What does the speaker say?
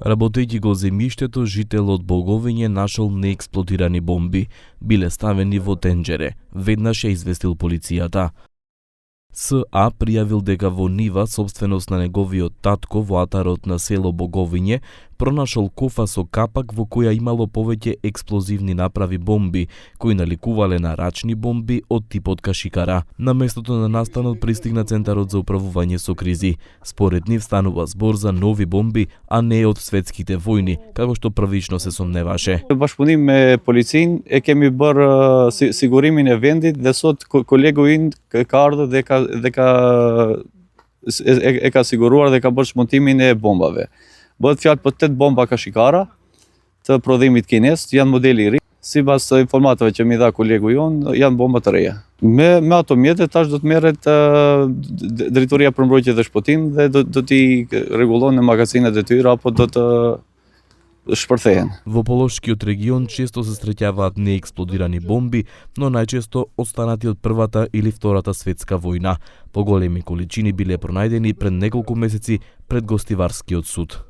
Работејќи го земјиштето, жителот Боговиње нашол неексплодирани бомби. Биле ставени во тенџере. Веднаш ја известил полицијата. С.А. пријавил дека во нива, собственост на неговиот татко во атарот на село Боговиње, пронашол кофа со капак во која имало повеќе експлозивни направи бомби, кои наликувале на рачни бомби од типот кашикара. На местото на настанот пристигна Центарот за управување со кризи. Според нив станува збор за нови бомби, а не од светските војни, како што првично се сомневаше. Bashkëpunimi policin e kemi bërë sigurimin e vendit dhe sot kolegu in ka ardhur dhe ka siguruar dhe ka bërë shmontimin e bombave. Bëhet fjalë për 8 bomba kashikara të prodhimit kines, janë modeli i ri. Sipas informatave që mi dha kolegu jon, janë bomba të reja. Me ato mjete tash do të merret Drejtoria për Mbrojtje dhe Shpëtim dhe do t'i rregullon në magazinat e tyre apo do të shpërthehen. Во Полошкиот регион често се среќаваат неексплодирани бомби, но најчесто останати од Првата или Втората светска војна. Поголеми количини биле пронајдени пред неколку месеци пред Гостиварскиот суд.